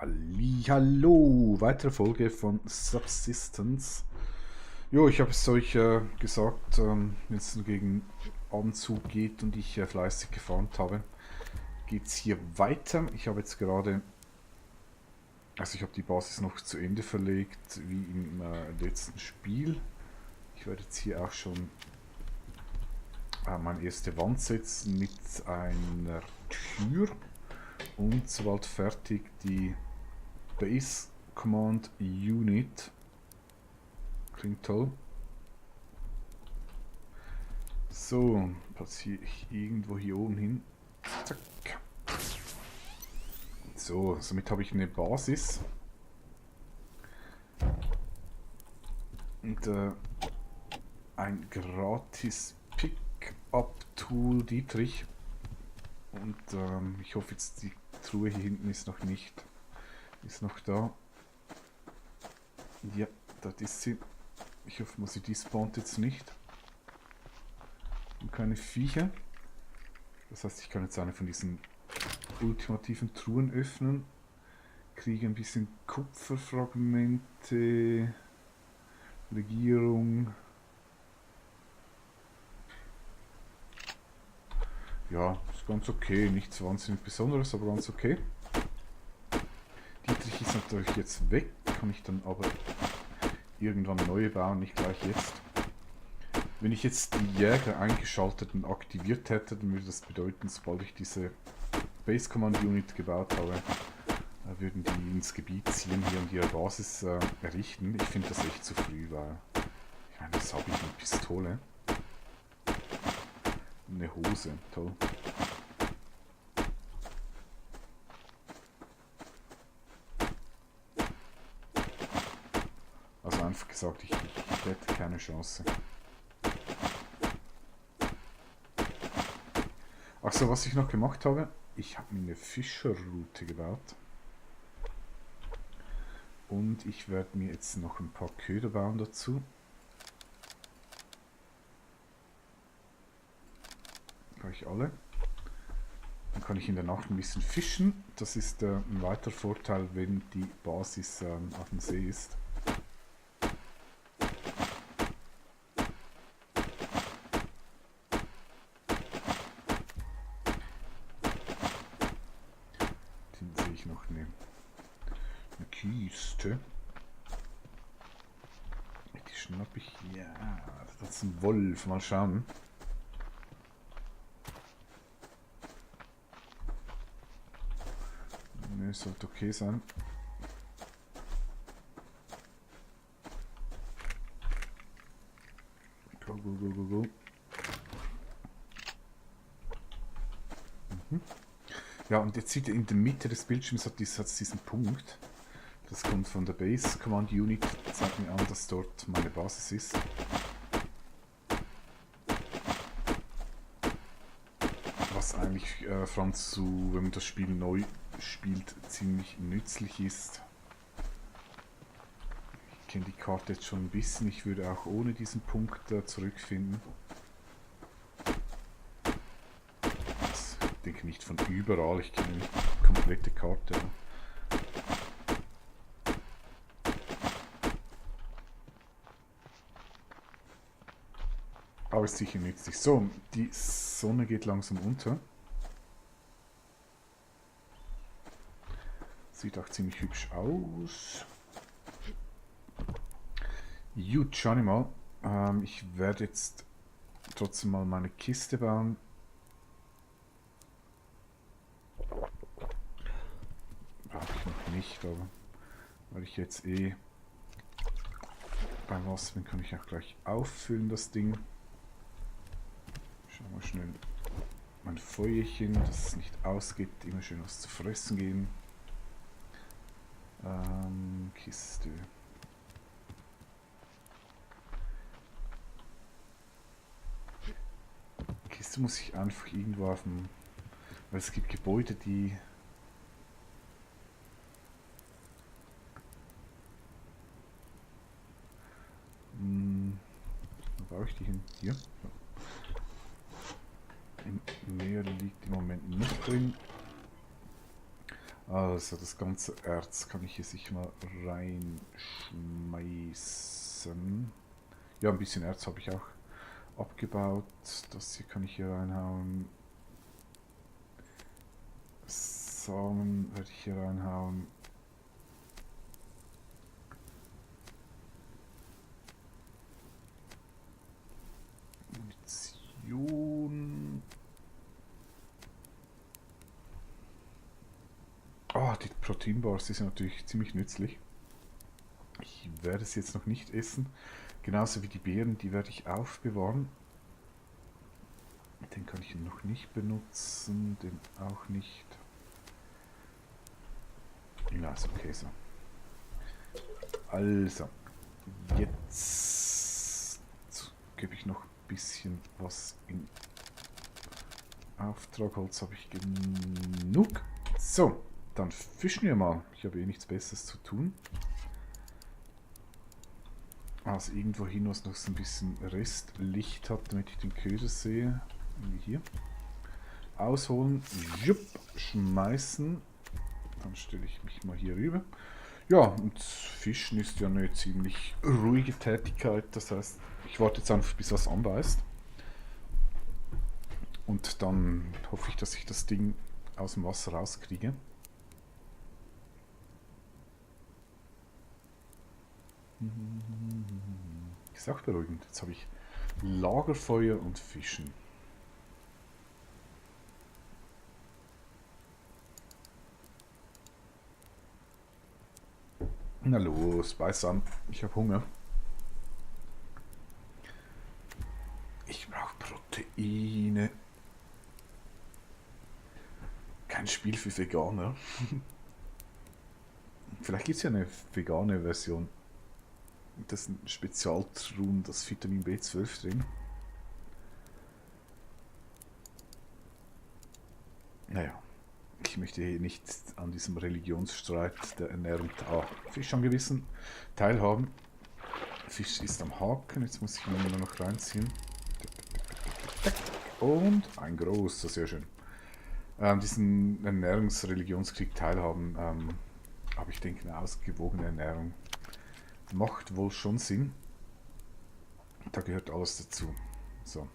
Hallo, weitere Folge von Subsistence. Jo, ich habe es euch gesagt, wenn es gegen Abend zugeht und ich fleißig gefarmt habe, geht es hier weiter. Ich habe jetzt gerade, also ich habe die Basis noch zu Ende verlegt, wie im letzten Spiel. Ich werde jetzt hier auch schon meine erste Wand setzen mit einer Tür und sobald fertig die Base Command Unit. Klingt toll. So, platziere ich irgendwo hier oben hin. Zack. So, somit habe ich eine Basis. Und ein gratis Pick-up-Tool Dietrich. Und ich hoffe jetzt, die Truhe hier hinten ist noch nicht. Ist noch da. Ja, das ist sie. Ich hoffe, sie despawnt jetzt nicht. Und keine Viecher. Das heißt, ich kann jetzt eine von diesen ultimativen Truhen öffnen. Kriege ein bisschen Kupferfragmente. Legierung. Ja, ist ganz okay. Nichts wahnsinnig Besonderes, aber ganz okay. Dietrich ist natürlich jetzt weg. Kann ich dann aber irgendwann neue bauen, nicht gleich jetzt. Wenn ich jetzt die Jäger eingeschaltet und aktiviert hätte, dann würde das bedeuten, sobald ich diese Base Command Unit gebaut habe, würden die ins Gebiet ziehen hier und ihre Basis errichten. Ich finde das echt zu früh, weil ich meine, das habe ich eine Pistole. Eine Hose, toll. Also einfach gesagt, ich hätte keine Chance. Achso, was ich noch gemacht habe, ich habe mir eine Fischerroute gebaut. Und ich werde mir jetzt noch ein paar Köder bauen dazu. Brauche ich alle. Dann kann ich in der Nacht ein bisschen fischen. Das ist ein weiterer Vorteil, wenn die Basis auf dem See ist. Dann sehe ich noch eine Kiste. Die schnappe ich. Ja, das ist ein Wolf. Mal schauen. Ne, sollte okay sein. Go, go, go, go, go. Mhm. Ja, und jetzt sieht ihr in der Mitte des Bildschirms hat es diesen Punkt. Das kommt von der Base Command Unit. Zeigt mir an, dass dort meine Basis ist. Was eigentlich vor allem wenn man das Spiel neu spielt, ziemlich nützlich ist. Ich kenne die Karte jetzt schon ein bisschen. Ich würde auch ohne diesen Punkt zurückfinden. Ich denke nicht von überall. Ich kenne nicht die komplette Karte. Aber ist sicher nützlich. So, die Sonne geht langsam unter. Sieht auch ziemlich hübsch aus. Gut, schauen wir mal. Ich werde jetzt trotzdem mal meine Kiste bauen. Brauche ich noch nicht, aber weil ich jetzt beim Wasser bin, kann ich auch gleich auffüllen, das Ding. Schauen wir schnell mein Feuerchen, dass es nicht ausgeht, immer schön was zu fressen geben. Kiste. Kiste muss ich einfach irgendwo auf dem... Weil es gibt Gebäude, die... Wo brauche ich die hin? Hier? Im Meer liegt im Moment nicht drin. Also das ganze Erz kann ich hier sicher mal reinschmeißen. Ja, ein bisschen Erz habe ich auch abgebaut. Das hier kann ich hier reinhauen. Samen werde ich hier reinhauen. Munition. Ah, die Proteinbars sind natürlich ziemlich nützlich. Ich werde es jetzt noch nicht essen. Genauso wie die Beeren, die werde ich aufbewahren. Den kann ich noch nicht benutzen, den auch nicht. Ja, ist okay so. Also, jetzt gebe ich noch ein bisschen was in Auftrag. Holz habe ich genug. So, dann fischen wir mal. Ich habe eh nichts Besseres zu tun. Also irgendwo hin, was noch so ein bisschen Restlicht hat, damit ich den Köder sehe. Irgendwie hier. Ausholen, jupp, schmeißen. Dann stelle ich mich mal hier rüber. Ja, und Fischen ist ja eine ziemlich ruhige Tätigkeit. Das heißt, ich warte jetzt einfach, bis was anbeißt. Und dann hoffe ich, dass ich das Ding aus dem Wasser rauskriege. Ist auch beruhigend. Jetzt habe ich Lagerfeuer und Fischen. Na los, beiß an. Ich habe Hunger. Ich brauche Proteine. Kein Spiel für Veganer. Vielleicht gibt es ja eine vegane Version. Das sind Spezialtruhen, das Vitamin B12 drin. Naja, ich möchte hier nicht an diesem Religionsstreit der Ernährung Fisch angewiesen teilhaben. Fisch ist am Haken, jetzt muss ich ihn nur noch reinziehen. Und ein großer, sehr schön. Diesen Ernährungsreligionskrieg teilhaben, aber ich denke, eine ausgewogene Ernährung macht wohl schon Sinn. Da gehört alles dazu. So.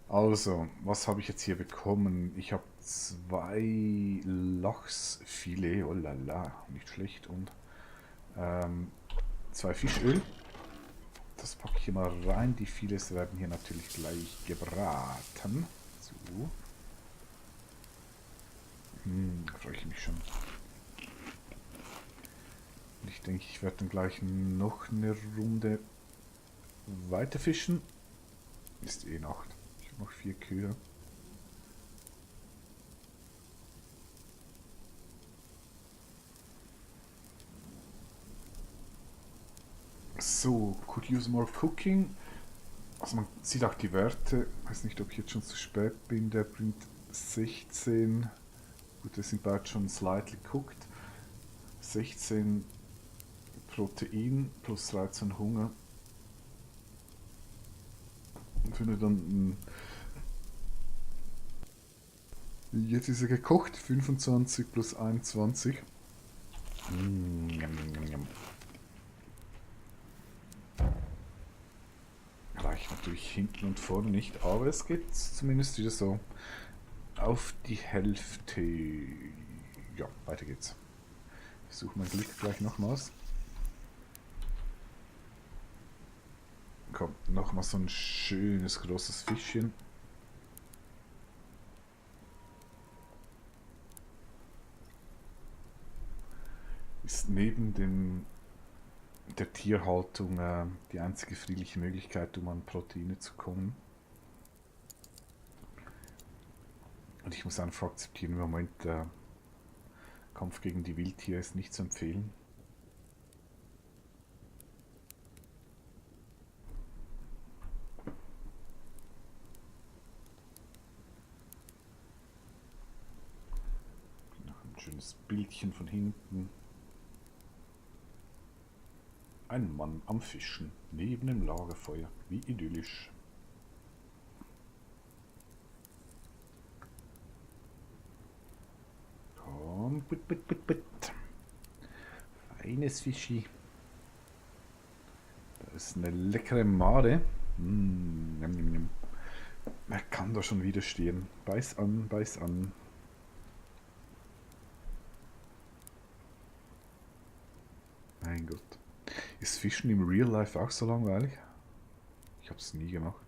Also, was habe ich jetzt hier bekommen? Ich habe 2 Lachsfilet, oh la la, nicht schlecht, und 2 Fischöl. Das packe ich hier mal rein. Die Filets werden hier natürlich gleich gebraten. So. Da freue ich mich schon. Und ich denke, ich werde dann gleich noch eine Runde weiter fischen. Ist eh Nacht. Ich habe noch 4 Kühe. So, could use more cooking. Also man sieht auch die Werte. Ich weiß nicht, ob ich jetzt schon zu spät bin. Der bringt 16. Gut, wir sind bald schon slightly cooked. 16 Protein plus 13 Hunger. Und wenn wir dann... Jetzt ist er gekocht. 25 plus 21. Reicht natürlich hinten und vorne nicht, aber es geht zumindest wieder so auf die Hälfte. Ja, weiter geht's. Ich suche mein Glück gleich nochmals. Komm, nochmal so ein schönes großes Fischchen. Ist neben der Tierhaltung die einzige friedliche Möglichkeit, um an Proteine zu kommen. Und ich muss einfach akzeptieren, im Moment der Kampf gegen die Wildtiere ist nicht zu empfehlen. Noch ein schönes Bildchen von hinten. Ein Mann am Fischen, neben dem Lagerfeuer, wie idyllisch. Feines Fischi. Da ist eine leckere Made. Wer kann da schon widerstehen? Beiß an, beiß an. Mein Gott. Ist Fischen im Real Life auch so langweilig? Ich habe es nie gemacht.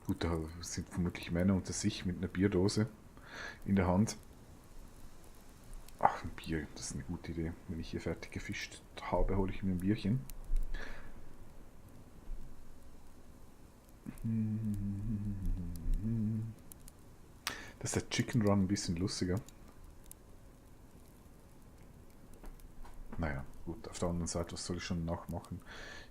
Gut, da sind vermutlich Männer unter sich mit einer Bierdose in der Hand. Ach, ein Bier, das ist eine gute Idee. Wenn ich hier fertig gefischt habe, hole ich mir ein Bierchen. Das ist der Chicken Run ein bisschen lustiger. Naja, gut, auf der anderen Seite, was soll ich schon nachmachen?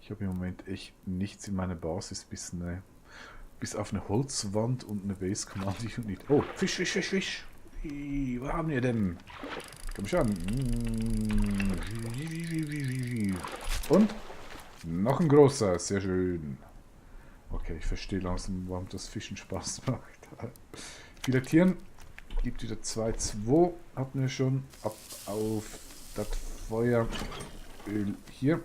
Ich habe im Moment echt nichts in meiner Basis, bis auf eine Holzwand und eine Base Command Unit. Oh, Fisch, Fisch, Fisch, Fisch! Wo haben wir denn? Komm schon. Und? Noch ein großer, sehr schön. Okay, ich verstehe langsam, warum das Fischen Spaß macht. Filetieren. Gibt wieder 2,2. Hatten wir schon. Ab auf das Feueröl hier.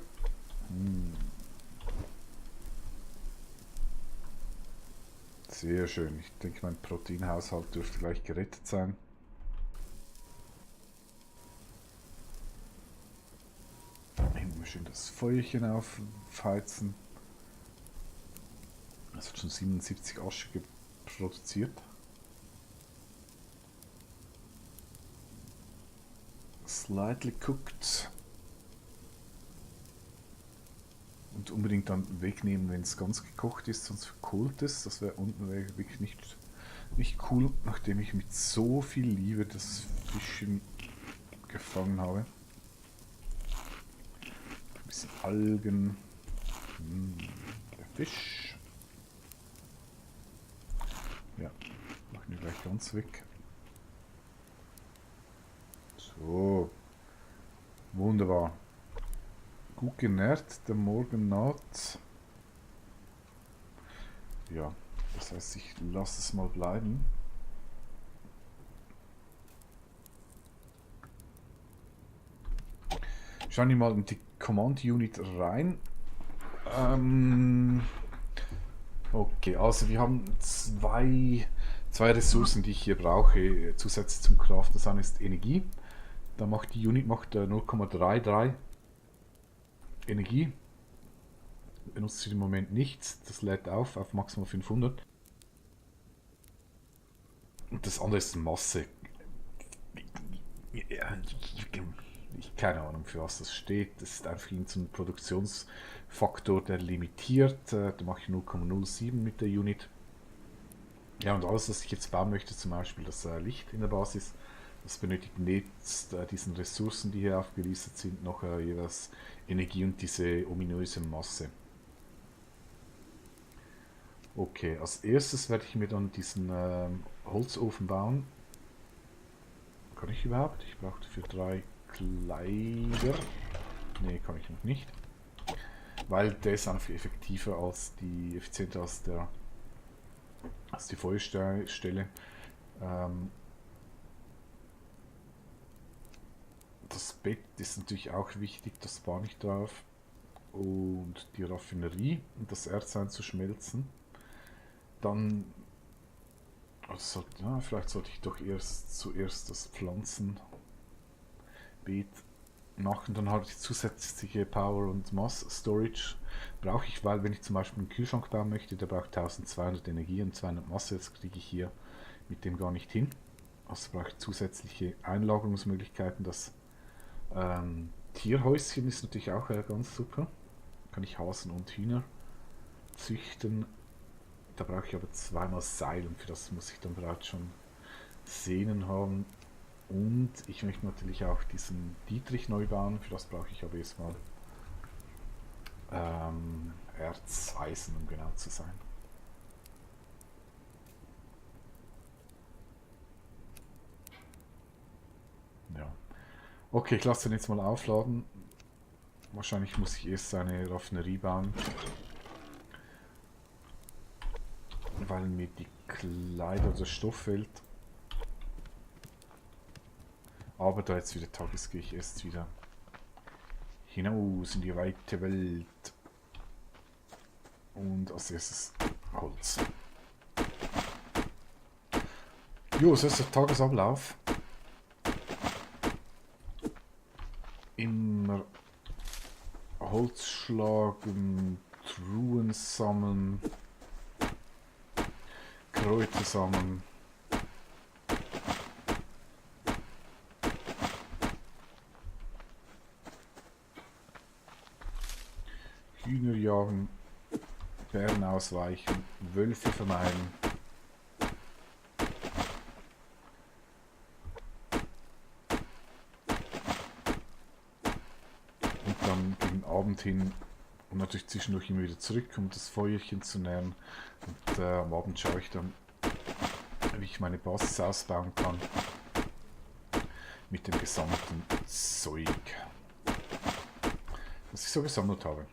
Sehr schön. Ich denke, mein Proteinhaushalt dürfte gleich gerettet sein. Immer schön das Feuerchen aufheizen. Es hat schon 77 Asche produziert. Slightly cooked. Und unbedingt dann wegnehmen, wenn es ganz gekocht ist, sonst verkohlt es. Das wäre unten wirklich nicht cool, nachdem ich mit so viel Liebe das Fischchen gefangen habe. Ein bisschen Algen. Der Fisch. Ja, machen wir gleich ganz weg. So. Wunderbar. Gut genährt, der Morgen naht. Ja, das heißt, ich lasse es mal bleiben. Schauen wir mal in die Command Unit rein. Okay, also wir haben zwei Ressourcen, die ich hier brauche, zusätzlich zum Craften. Das eine ist Energie. Da macht die Unit 0,33 Energie. Benutzt sie im Moment nichts. Das lädt auf maximal 500. Und das andere ist Masse. Keine Ahnung, für was das steht. Das ist einfach so ein Produktionsfaktor, der limitiert. Da mache ich 0,07 mit der Unit. Ja, und alles, was ich jetzt bauen möchte, zum Beispiel das Licht in der Basis, das benötigt nebst diesen Ressourcen, die hier aufgelistet sind, noch jeweils Energie und diese ominöse Masse. Okay, als erstes werde ich mir dann diesen Holzofen bauen. Kann ich überhaupt? Ich brauche dafür 3 Kleider. Ne, kann ich noch nicht. Weil der ist einfach effektiver effizienter als die Feuerstelle. Das Bett ist natürlich auch wichtig, das spare ich drauf. Und die Raffinerie und das Erz einzuschmelzen. Dann, vielleicht sollte ich doch zuerst das Pflanzenbeet machen. Dann habe ich zusätzliche Power und Mass Storage. Brauche ich, weil wenn ich zum Beispiel einen Kühlschrank bauen möchte, der braucht 1200 Energie und 200 Masse. Das kriege ich hier mit dem gar nicht hin. Also brauche ich zusätzliche Einlagerungsmöglichkeiten. Das Tierhäuschen ist natürlich auch ganz super. Kann ich Hasen und Hühner züchten. Da brauche ich aber zweimal Seil und für das muss ich dann bereits schon Sehnen haben. Und ich möchte natürlich auch diesen Dietrich neu bauen. Für das brauche ich aber erstmal Erzeisen, um genau zu sein. Ja. Okay, ich lasse den jetzt mal aufladen. Wahrscheinlich muss ich erst eine Raffinerie bauen. Weil mir die Kleider oder Stoff fehlt. Aber da jetzt wieder Tag ist, gehe ich erst wieder hinaus in die weite Welt. Und als erstes Holz. Jo, als erster Tagesablauf. Immer Holz schlagen, Truhen sammeln, Kräuter sammeln. Hühner jagen, Bären ausweichen, Wölfe vermeiden. Und dann gegen Abend hin und natürlich zwischendurch immer wieder zurück, um das Feuerchen zu nähren. Und am Abend schaue ich dann, wie ich meine Basis ausbauen kann. Mit dem gesammelten Zeug, das ich so gesammelt habe.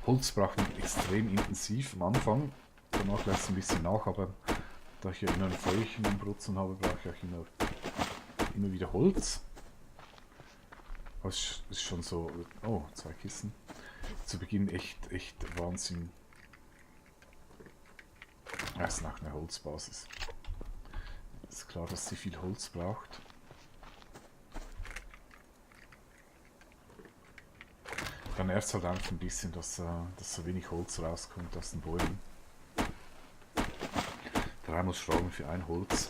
Holz braucht man extrem intensiv am Anfang, danach lässt es ein bisschen nach, aber da ich ja immer ein Feuerchen am Brutzeln habe, brauche ich auch immer wieder Holz. Das ist schon so, oh, 2 Kissen. Zu Beginn echt Wahnsinn. Das ist nach einer Holzbasis. Ist klar, dass sie viel Holz braucht. Dann nervt es halt einfach ein bisschen, dass so wenig Holz rauskommt aus den Bäumen. 3 muss Schrauben für ein Holz.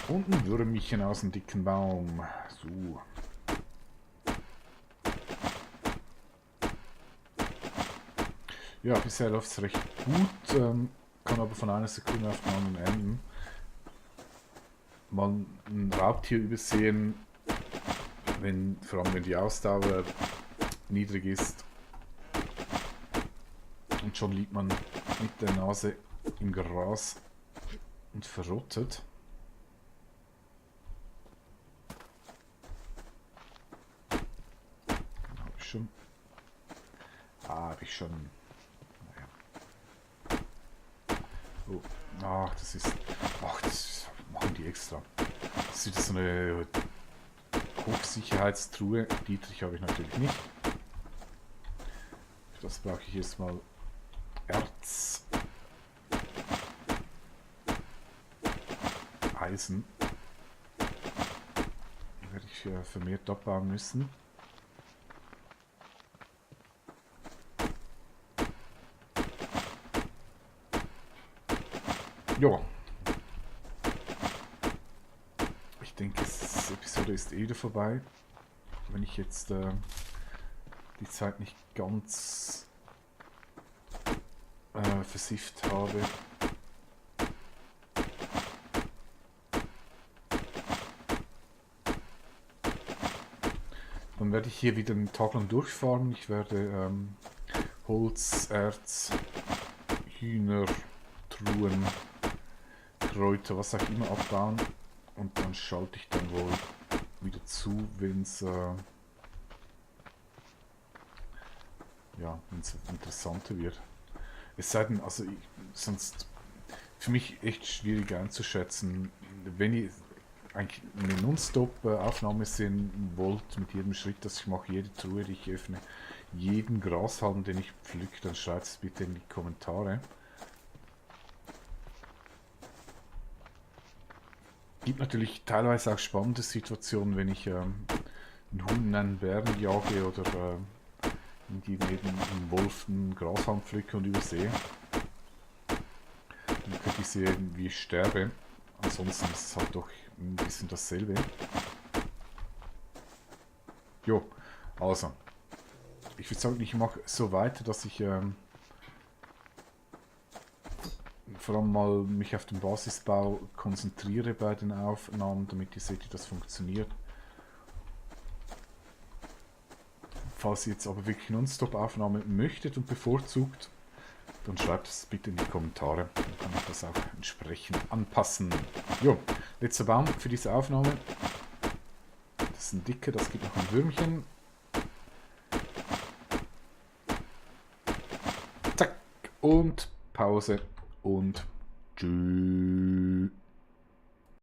Und ein Würmchen aus dem dicken Baum. So. Ja, bisher läuft es recht gut, kann aber von einer Sekunde auf die andere enden. Mal ein Raubtier übersehen, vor allem wenn die Ausdauer niedrig ist. Und schon liegt man mit der Nase im Gras und verrottet. Habe ich schon. Naja. Oh, ach, das machen die extra. Das ist wieder so eine Hochsicherheitstruhe. Dietrich habe ich natürlich nicht. Für das brauche ich erstmal Erz. Eisen. Werde ich vermehrt abbauen müssen. Ja. Ich denke, die Episode ist eh wieder vorbei. Wenn ich jetzt die Zeit nicht ganz versifft habe. Dann werde ich hier wieder einen Tag lang durchfahren. Ich werde Holz, Erz, Hühner, Truhen, Kräuter, was auch immer abbauen. Und dann schalte ich dann wohl wieder zu, wenn es interessanter wird. Es sei denn, also sonst für mich echt schwierig einzuschätzen, wenn ihr eigentlich eine Non-Stop-Aufnahme sehen wollt, mit jedem Schritt, dass ich mache, jede Truhe, die ich öffne, jeden Grashalm, den ich pflücke, dann schreibt es bitte in die Kommentare. Gibt natürlich teilweise auch spannende Situationen, wenn ich einen Huhn, einen Bären jage oder neben einem Wolf einen Grashalm pflücke und übersehe. Dann könnte ich sehen, wie ich sterbe. Ansonsten ist es halt doch ein bisschen dasselbe. Jo, also. Ich würde sagen, ich mache so weiter, dass ich vor allem mal mich auf den Basisbau konzentriere bei den Aufnahmen, damit ihr seht, wie das funktioniert. Falls ihr jetzt aber wirklich Nonstop-Aufnahme möchtet und bevorzugt, dann schreibt es bitte in die Kommentare. Dann kann ich das auch entsprechend anpassen. Jo, letzter Baum für diese Aufnahme. Das ist ein dicker, das gibt noch ein Würmchen. und Pause und tschüss.